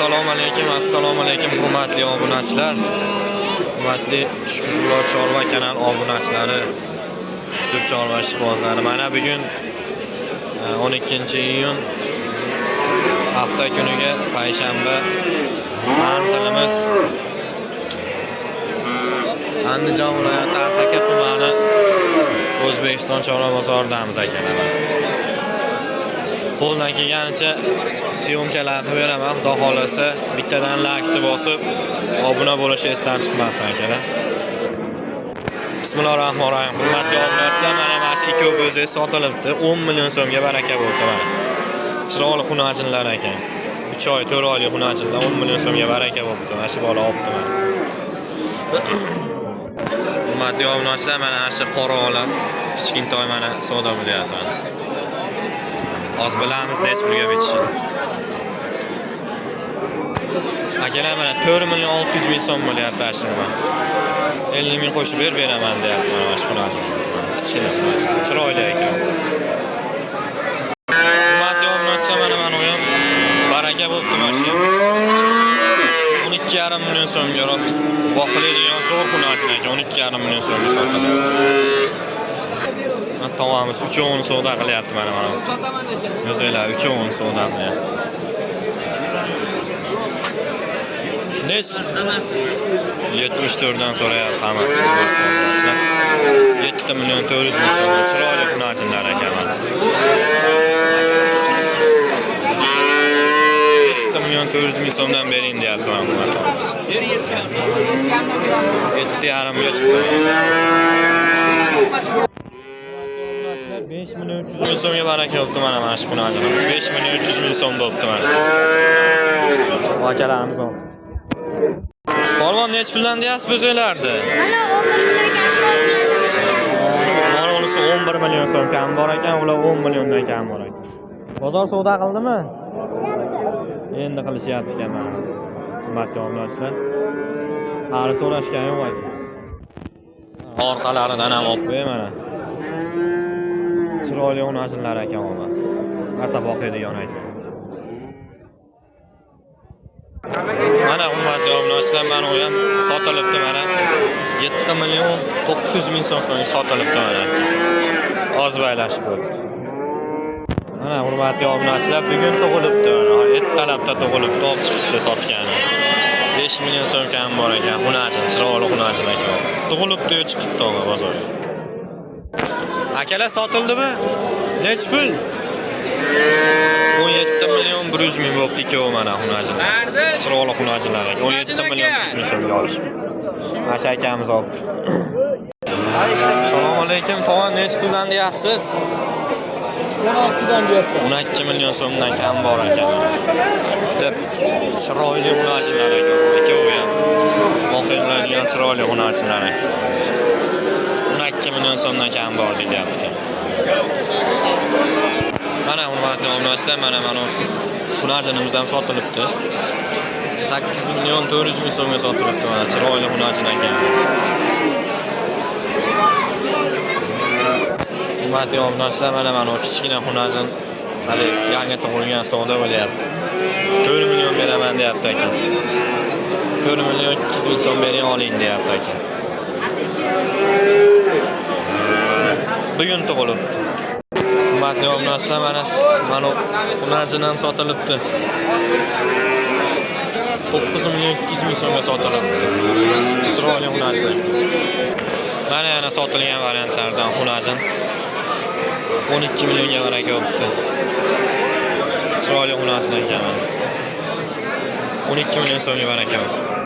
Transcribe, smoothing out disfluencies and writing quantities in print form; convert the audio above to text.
Assalomu alaykum, assalomu alaykum hurmatli obunachilar. Hurmatli Shukrullo Chorva kanal obunachilari, YouTube chorva ishqibozlari. Mana bugun 12-iyun hafta kuniga payshanba manzilimiz Andijon viloyati Asaka tumani O'zbekiston chorva bozoridamiz akalar. Qo'ldan kelganicha syomkalar qilib beraman, xudo xolasa bittadan laykni bosib obuna bo'lish esdan chiqmasin akalar. Bismillahirrohmanirrohim. Hurmatli obunachilar, mana shu ikki o'zi sotilibdi. 10 million so'mga baraka bo'ldi mana. Chiroyli xunajinlar ekan. 3 oy, 4 oylik xunajinlar 10 million so'mga baraka bo'libdi. Mana shu bola olibdi mana. Hurmatli obunachilar, mana shu qora ola kichkintoy mana savdo bo'lyapti mana. Hozir bilamiz necha pulga bitishini. Akalar mana 4 million 600 ming so'm bo'lyapti ana shuni mana. 50 ming qo'shib ber beraman deyapti mana shu xunajinimiz. Kichkina xunajin. Chiroyli ekan. Hurmatli obunachilar, mana u ham baraka bo'libdi mana shu. 12,5 million so'mga rost boqiladigan zo'r xunajin ekan. 12,5 million so'mga sotiladi. Mana tovamiz 3.10 savdo qilyapti mana. O'zinglar 3.10 savdo qilyapti. Necha? 74 dan so'rayapti hammasi. 7 million 400 ming so'm. Chiroyli xunajinlar ekan mana. 7 million 400 ming so'mdan bering deyapti mana bu. 7,5 ga chiqdi. 5 million 300 ming so'mga baraka bo'libdi mana shu xunajinimiz. 5 million 300 ming so'm bo'libdi mana. Akalarimiz bor. Polvon necha puldan deyapsiz bo'zaylarni? Mana 11 million kam bor. Mana unisi 11 million so'm kam bor ekan, ular 10 milliondan kam bor ekan. Bozor savdo qildimi? Endi qilishyapti ekan mana. Hurmatli obunachilar. Hali so'rashgan yo'q ekan. Orqalaridan ham olib qo'yay mana. Chiroyli xunajinlar ekan mana. Asab boqadigan ekan. Mana hurmatli obunachilar, mana u ham sotilibdi mana. 7 million 900 ming so'm sotilibdi mana. Ozbaylashib bo'ldi. Mana hurmatli obunachilar, bugun tug'ilibdi mana. Ertalabda tug'ilibdi, olib chiqibdi sotgani. 5 million so'm kam bor ekan, xunajin, chiroyli xunajin ekan. Tug'ilibdi, chiqibdi ona bozorga. Akalar sotildimi? Nech pul? 17 million 100 ming bo'libdi ikkovi mana xunajinlar. Chiroyli xunajinlar ekan. 17 million 100 ming so'mga olishibdi. Mana shu akamiz olibdi. Assalomu alaykum, tog'a necha puldan deyapsiz? 16'dan deyapti. 12 million so'mdan kam bor ekan. Deb chiroyli xunajinlar ekan. Ikkovi ham. Boqiladigan chiroyli xunajinlar ekan. 12 million so'mdan kam bor deyapti. Mana hurmatli obunachilar, mana xunajinimiz ham sotilibdi. 8 million 400 ming so'mga sotilibdi mana chiroyli xunajin ekan. Hurmatli obunachilar, mana kichkina xunajin hali yangi tug'ilgan savdo bo'lyapti. 4 million beraman deyapti aka. 4 million 200 ming so'm bering oling deyapti aka. Bugun tug'ilibdi. Hurmatli obunachilar, mana xunajin ham sotilibdi. 9 million 200 ming so'mga sotilibdi. Chiroyli xunajin. Mana yana sotilgan variantlardan xunajin. 12 millionga baraka bo'libdi. Chiroyli xunajin ekan mana. 12 million so'mga baraka bo'libdi.